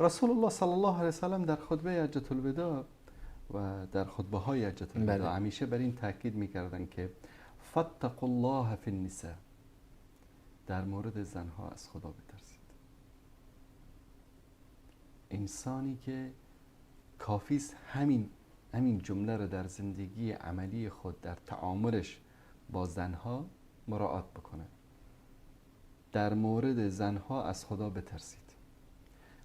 رسول الله صلی الله علیه وسلم در خطبه حجة الوداع و در خطبه های حجة الوداع همیشه بر این تاکید میکردن که فاتقوا الله فی النساء، در مورد زنها از خدا بترسید. انسانی که کافیست همین جمله رو در زندگی عملی خود، در تعاملش با زنها مراعات بکنه. در مورد زنها از خدا بترسید.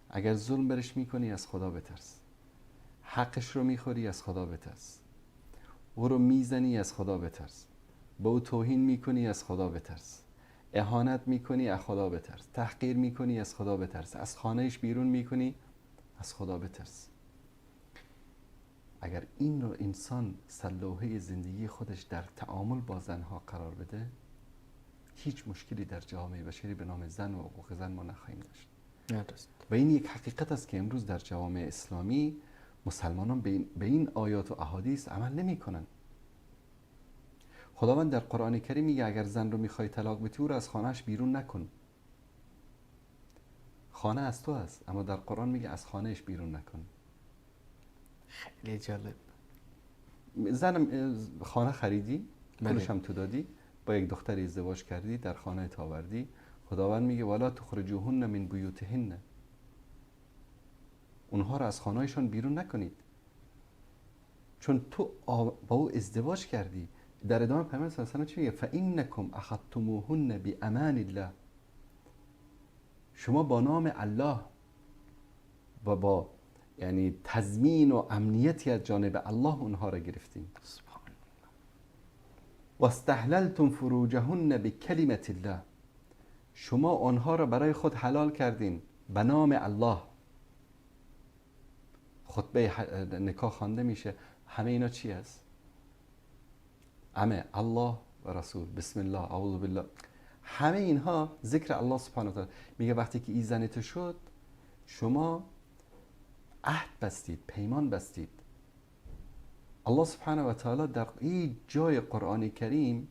اگر ظلم برش میکنی از خدا بترس، حقش رو میخوری از خدا بترس، او رو میزنی از خدا بترس، به او توهین میکنی از خدا بترس، اهانت میکنی از خدا بترس، تحقیر میکنی از خدا بترس، از خانهش بیرون میکنی از خدا بترس. اگر این رو انسان سلوحه زندگی خودش در تعامل با زنها قرار بده، هیچ مشکلی در جامعه بشری به نام زن و حقوق زن ما نخواهیم داشت. و این یک حقیقت است که امروز در جوامع اسلامی مسلمانان به این آیات و احادیث عمل نمی کنن. خداوند در قرآن کریم میگه اگر زن رو میخوای طلاق بدی او رو از خانهش بیرون نکن. خانه از تو است، اما در قرآن میگه از خانهش بیرون نکن. خیلی جالب. زن خانه خریدی، پولش هم تو دادی، با یک دختر ازدواج کردی، در خانه تاوردی، خداوند میگه ولا تخرجوهن من بیوتهن، اونها رو از خانهشان بیرون نکنید، چون تو با او ازدواج کردی. در ادامه پیامبر صلی الله علیه و سلم چی میگه؟ فانکم اخذتموهن بامان الله، شما با نام الله و با یعنی تضمین و امنیتی از جانب الله اونها را گرفتیم. سبحان الله. واستحللتم فروجهن بکلمت الله، شما آنها را برای خود حلال کردین به نام الله. خطبه نکاح خوانده میشه، همه اینا چی هست؟ همه الله و رسول، بسم الله، اعوذ بالله، همه اینها ذکر الله سبحانه و تعالی. میگه وقتی که این زن تو شد، شما عهد بستید، پیمان بستید. الله سبحانه و تعالی در هیچ جای قرآن کریم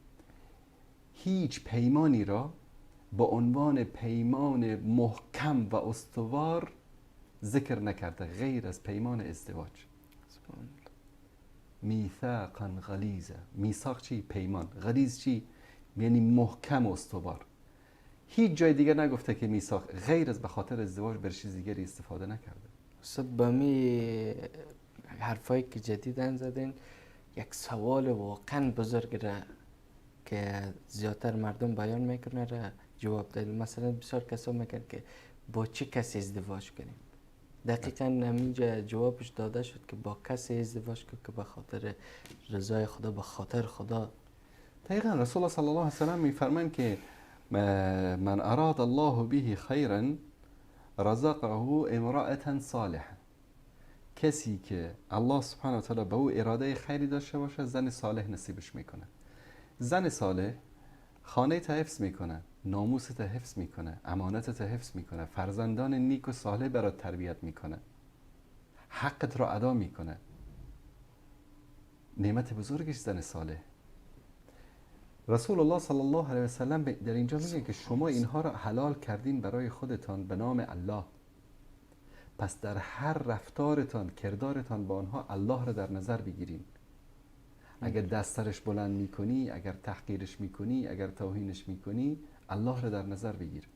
هیچ پیمانی را به عنوان پیمان محکم و استوار ذکر نکرده غیر از پیمان ازدواج. میثاقا غلیظا. میثاق چی؟ پیمان. غلیظ چی؟ یعنی محکم و استوار. هیچ جای دیگر نگفته که میثاق غیر از به خاطر ازدواج بر چیز دیگری استفاده نکرده. استاد با می حرفایی که جدیدن زدین یک سوال واقعا بزرگ را که زیادتر مردم بیان میکنه را جواب دادین. مثلا بسیار کسا میگن که با چه کسی ازدواج کنیم؟ دقیقا همینجا جوابش داده شد که با کسی ازدواج کن که به خاطر رضای خدا، به خاطر خدا. دقیقا رسول الله صلی الله علیه و سلم میفرمایند که من اراد الله به خیرا رزقه امرأة صالحه. کسی که الله سبحانه و تعالی به او اراده خیری داشته باشه، زن صالح نصیبش میکنه. زن صالح خانه تا حفظ میکنه، ناموس تا حفظ میکنه، امانت تا حفظ میکنه، فرزندان نیک و صالح برات تربیت میکنه، حقت را ادا میکنه. نعمت بزرگش زن صالح. رسول الله صلی الله علیه و سلم در اینجا میگه که شما اینها را حلال کردین برای خودتان به نام الله، پس در هر رفتارتان، کردارتان با آنها الله را در نظر بگیرین. اگر دست سرش بلند میکنی، اگر تحقیرش میکنی، اگر توهینش میکنی، الله را در نظر بگیر.